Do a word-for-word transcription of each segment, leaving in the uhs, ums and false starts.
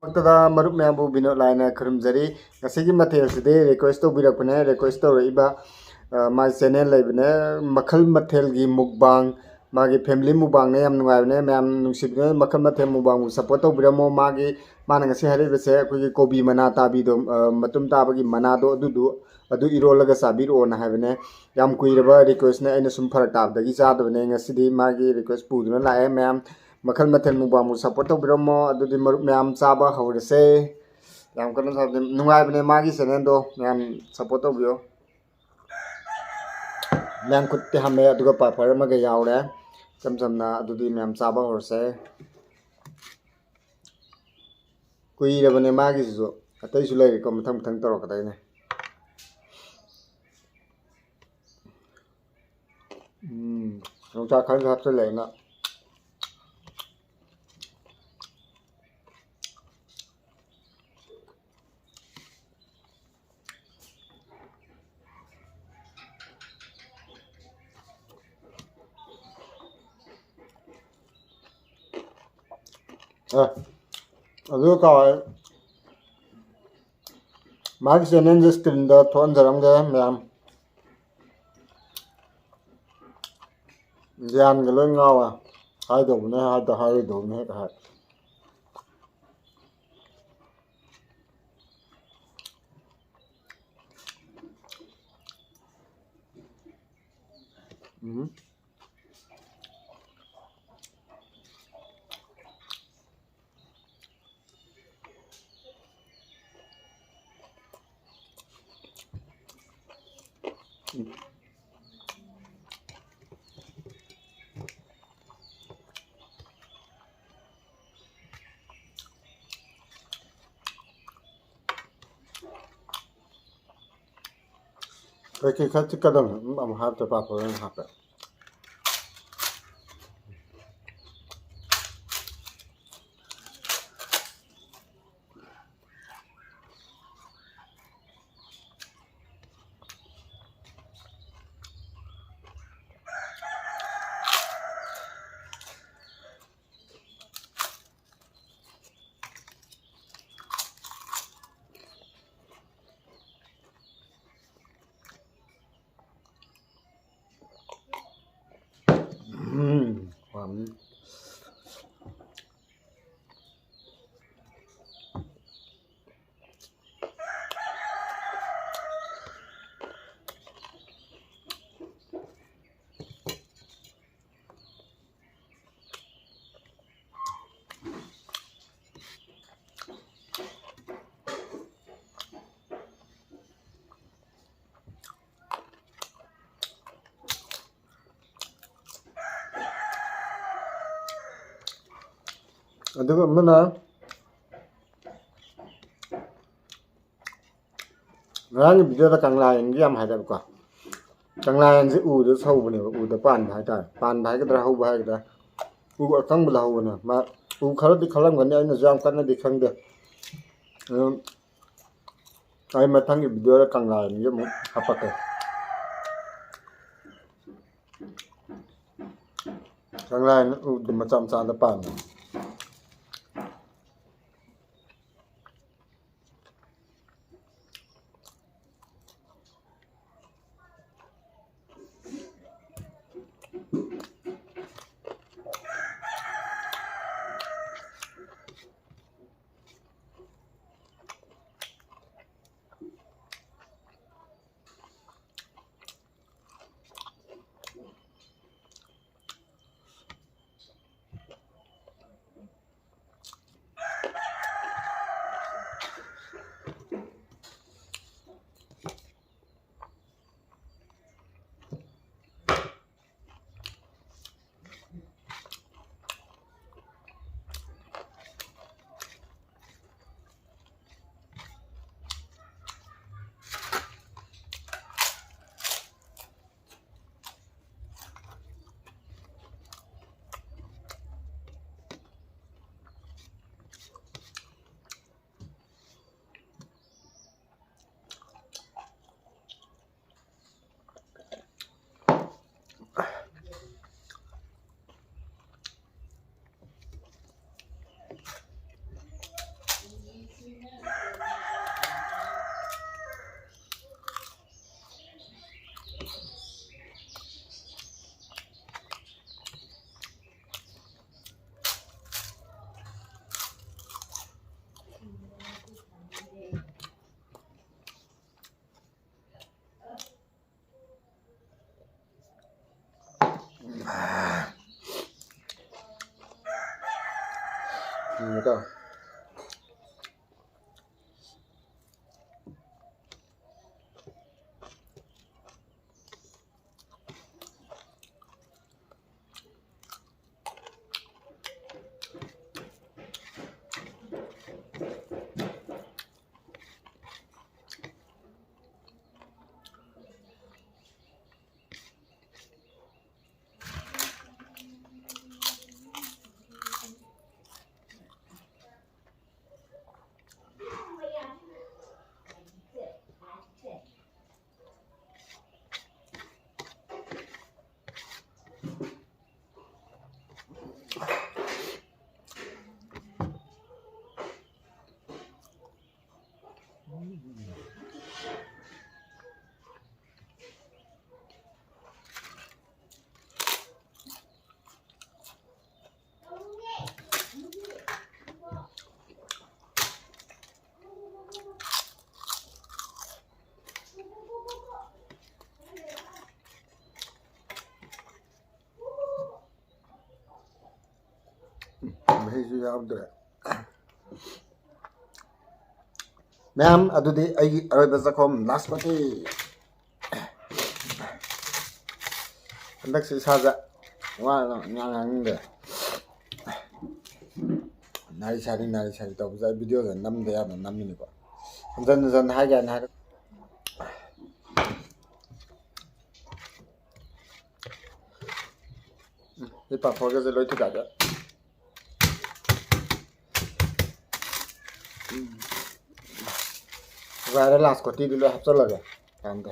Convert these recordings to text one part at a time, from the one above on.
ꯃꯛꯇꯗ ꯃꯔꯨꯞ ꯃꯌꯥꯝꯕꯨ ꯕꯤꯅꯣꯗ ꯂꯥꯏꯅ ꯈꯨꯔꯨꯝꯖꯔꯤ꯫ ꯉꯁꯤꯒꯤ ꯃꯊꯦꯜꯁꯤꯗꯤ request ꯇꯧꯕꯤꯔꯛꯄꯅꯦ꯫ Request ꯇꯧꯔꯛꯏꯕ, ꯑ, ꯃꯥꯒꯤ channel ꯂꯩꯕꯅꯦ, ꯃꯈꯜ ꯃꯊꯦꯜꯒꯤ mukbang, ꯃꯥꯒꯤ family mukbangꯅꯦ, ꯌꯥꯝ ꯅꯨꯡꯉꯥꯏꯕꯅꯦ꯫ ꯃꯌꯥꯝ ꯅꯨꯡꯁꯤꯕꯤꯗꯨꯅ ꯃꯈꯜ ꯃꯊꯦꯜ mukbangꯕꯨ support ꯇꯧꯕꯤꯔꯝꯃꯣ꯫ ꯃꯥꯒꯤ, ꯃꯥꯅ ꯉꯁꯤ ꯍꯥꯏꯔꯛꯏꯕꯁꯦ ꯑꯩꯈꯣꯏꯒꯤ ꯀꯣꯕꯤ ꯃꯅꯥ ꯇꯥꯕꯤꯗꯣ, ꯑ, ꯃꯇꯨꯝ ꯇꯥꯕꯒꯤ ꯃꯅꯥꯗꯣ, ꯑꯗꯨꯗꯨ, ꯑꯗꯨ ꯏꯔꯣꯜꯂꯒ ꯆꯥꯕꯤꯔꯛꯑꯣꯅ ꯍꯥꯏꯕꯅꯦ꯫ ꯌꯥꯝ ꯀꯨꯏꯔꯕ requestꯅꯦ, ꯑꯩꯅ ꯁꯨꯝ ꯐꯔꯛ ꯇꯥꯕꯗꯒꯤ ꯆꯥꯗꯕꯅꯦ꯫ ꯉꯁꯤꯗꯤ ꯃꯥꯒꯤ request ꯄꯨꯗꯨꯅ ꯂꯥꯛꯑꯦ꯫ ꯃꯌꯥꯝ ꯃꯈꯜ ꯃꯊꯦꯜ mukbangꯕꯨ support ꯇꯧꯕꯤꯔꯝꯃꯣ꯫ ꯑꯗꯨꯗꯤ ꯃꯔꯨꯞ ꯃꯌꯥꯝ ꯆꯥꯕ ꯍꯧꯔꯁꯦ꯫ ꯌꯥꯝ ꯀꯟꯅ ꯆꯥꯕꯗꯤ ꯅꯨꯡꯉꯥꯏꯕꯅꯦ ꯃꯥꯒꯤ channelꯗꯣ, ꯃꯌꯥꯝ support ꯇꯧꯕꯤꯌꯣ꯫ ꯂꯦꯡꯈꯨꯠꯇꯤ ꯍꯥꯝꯃꯦ, ꯑꯗꯨꯒ ꯄꯥꯄꯔ ꯑꯃꯒ ꯌꯥꯎꯔꯦ꯫ ꯏꯆꯝ ꯆꯝꯅ ꯑꯗꯨꯗꯤ ꯃꯌꯥꯝ ꯆꯥꯕ ꯍꯧꯔꯁꯦ꯫ ꯀꯨꯏꯔꯕꯅꯦ ꯃꯥꯒꯤꯁꯤꯁꯨ꯫ ꯑꯇꯩꯁꯨ ꯂꯩꯔꯤꯀꯣ, ꯃꯊꯪ ꯃꯊꯪ ꯇꯧꯔꯛꯀꯗꯣꯏꯅꯦ꯫ ꯎꯝ, ꯌꯣꯡꯆꯥꯛ ꯈꯔꯁꯨ ꯍꯥꯞꯆꯤꯜꯂꯦ ꯑꯩꯅ꯫ ꯑꯦ, ꯑꯗꯨ ꯀꯥꯎꯔꯦ꯫ ꯃꯥꯒꯤ channelꯁꯦ screenꯗ ꯊꯣꯛꯍꯟꯖꯔꯝꯒꯦ ꯃꯌꯥꯝ꯫ ꯒ꯭ꯌꯥꯟꯒ ꯂꯣꯏ ꯉꯥꯎꯔꯦ꯫ ꯍꯥꯏꯗꯧꯕꯅꯦ ꯍꯥꯏꯗ ꯍꯥꯏꯔꯣꯏꯗꯧꯕꯅꯦ ꯍꯦꯛ ꯍꯥꯏ꯫ ꯎꯝ꯫ ꯀꯩꯀꯩ ꯈꯔ ꯆꯤꯛꯀꯗꯕꯅꯤ, ꯑꯗꯨꯝ ꯑꯃꯨꯛ ꯍꯥꯞꯇ ꯄꯥꯐꯣꯔ ꯑꯣꯏꯅ ꯍꯥꯞꯄꯦ꯫ ꯑꯗꯨꯒ ꯑꯃꯅ ꯉꯔꯥꯡꯒꯤ ꯚꯤꯗꯤꯑꯣꯗ ꯀꯪꯂꯥ ꯌꯦꯟꯒꯤ ꯌꯥꯝ ꯍꯥꯏꯔꯦꯕꯀꯣ꯫ ꯀꯪꯂꯥ ꯌꯦꯟꯁꯦ ꯎꯗ ꯍꯧꯕꯅꯦꯕ, ꯎꯗ ꯄꯥꯟꯕ ꯍꯥꯏꯇꯥꯔꯦ꯫ ꯄꯥꯟꯕ ꯍꯥꯏꯒꯗ꯭ꯔꯥ, ꯍꯧꯕ ꯍꯥꯏꯒꯗ꯭ꯔꯥ, ꯎ ꯑꯀꯪꯕꯗ ꯍꯧꯕꯅꯦ꯫ ꯃꯥ ꯎ ꯈꯔꯗꯤ ꯈꯜꯂꯝꯒꯅꯤ, ꯑꯩꯅꯁꯨ ꯌꯥꯝ ꯀꯟꯅꯗꯤ ꯈꯪꯗꯦ꯫ ꯑꯗꯨꯝ ꯑꯩ ꯃꯊꯪꯒꯤ ꯚꯤꯗꯤꯑꯣꯗ ꯀꯪꯂꯥ ꯌꯦꯟꯒꯤ ꯑꯃꯨꯛ ꯍꯥꯄꯛꯀꯦ꯫ ꯀꯪꯂꯥ ꯌꯦꯟ ꯎꯗ ꯃꯆꯥ ꯃꯆꯥꯗ ꯄꯥꯟꯕ꯫ ꯑꯩꯁꯨ ꯌꯥꯎꯗ꯭ꯔꯦ꯫ ꯃꯌꯥꯝ, ꯑꯗꯨꯗꯤ ꯑꯩꯒꯤ ꯑꯔꯣꯏꯕ ꯆꯥꯛꯈꯨꯝ, ꯂꯥꯁ ꯄꯥꯔꯇꯤ꯫ ꯍꯟꯗꯛꯁꯤ ꯏꯁꯥꯁꯦ ꯋꯥꯅ ꯉꯥꯡ ꯉꯥꯡꯅꯤꯡꯗ꯭ꯔꯦ꯫ ꯅꯥꯔꯤ ꯁꯥꯔꯤ ꯅꯥꯔꯤ ꯁꯥꯔꯤ ꯇꯧꯕꯁꯦ ꯑꯩ ꯚꯤꯗꯤꯑꯣꯁꯦ ꯅꯝꯗ ꯌꯥꯗꯅ ꯅꯝꯃꯤꯅꯤꯀꯣ꯫ ꯍꯟꯖꯟ ꯍꯟꯖꯟ ꯍꯥꯏꯒꯦ ꯍꯥꯏꯅ ꯍꯥꯏꯔ-, ꯁꯤ ꯄꯥꯐꯣꯔꯒꯁꯦ ꯂꯣꯏ ꯊꯨꯒꯥꯏꯕ꯫ ꯊꯨꯒꯥꯏꯔꯦ, ꯂꯥꯁ ꯀꯣꯇꯤꯗꯨ ꯂꯣꯏ ꯍꯥꯞꯆꯜꯂꯒꯦ꯫ ꯌꯥꯝꯗꯦ꯫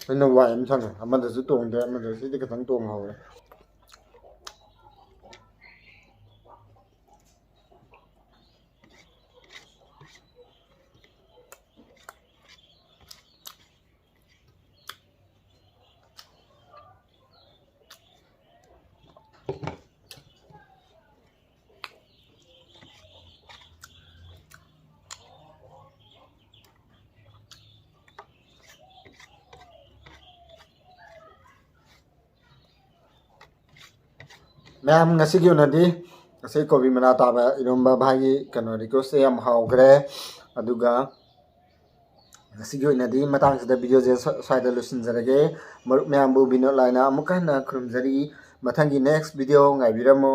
ꯑꯩꯅ ꯋꯥꯏ ꯑꯃ ꯁꯪꯉꯦ, ꯑꯃꯗꯁꯨ ꯇꯣꯡꯗꯦ, ꯑꯃꯗꯁꯨ ꯁꯤꯗꯤ ꯈꯤꯇꯪ ꯇꯣꯡꯍꯧꯔꯦ꯫ ꯃꯌꯥꯝ, ꯉꯁꯤꯒꯤ ꯑꯣꯏꯅꯗꯤ ꯉꯁꯤ ꯀꯣꯕꯤ ꯃꯅꯥ ꯇꯥꯕ ꯏꯔꯣꯝꯕ ꯚꯥꯏꯒꯤ ꯀꯩꯅꯣ ꯔꯤꯀ꯭ꯋꯦꯁꯁꯦ ꯌꯥꯝ ꯍꯥꯎꯈ꯭ꯔꯦ꯫ ꯑꯗꯨꯒ ꯉꯁꯤꯒꯤ ꯑꯣꯏꯅꯗꯤ ꯃꯇꯥꯡꯁꯤꯗ ꯚꯤꯗꯤꯑꯣꯁꯦ ꯁ꯭ꯋꯥꯏꯗ ꯂꯣꯏꯁꯤꯟꯖꯔꯒꯦ꯫ ꯃꯔꯨꯞ ꯃꯌꯥꯝꯕꯨ ꯕꯤꯅꯣꯗ ꯂꯥꯏꯅ ꯑꯃꯨꯛꯀ ꯍꯟꯅ ꯈꯨꯔꯨꯝꯖꯔꯤ꯫ ꯃꯊꯪꯒꯤ ꯅꯦꯛꯁ ꯚꯤꯗꯤꯑꯣ ꯉꯥꯏꯕꯤꯔꯝꯃꯣ꯫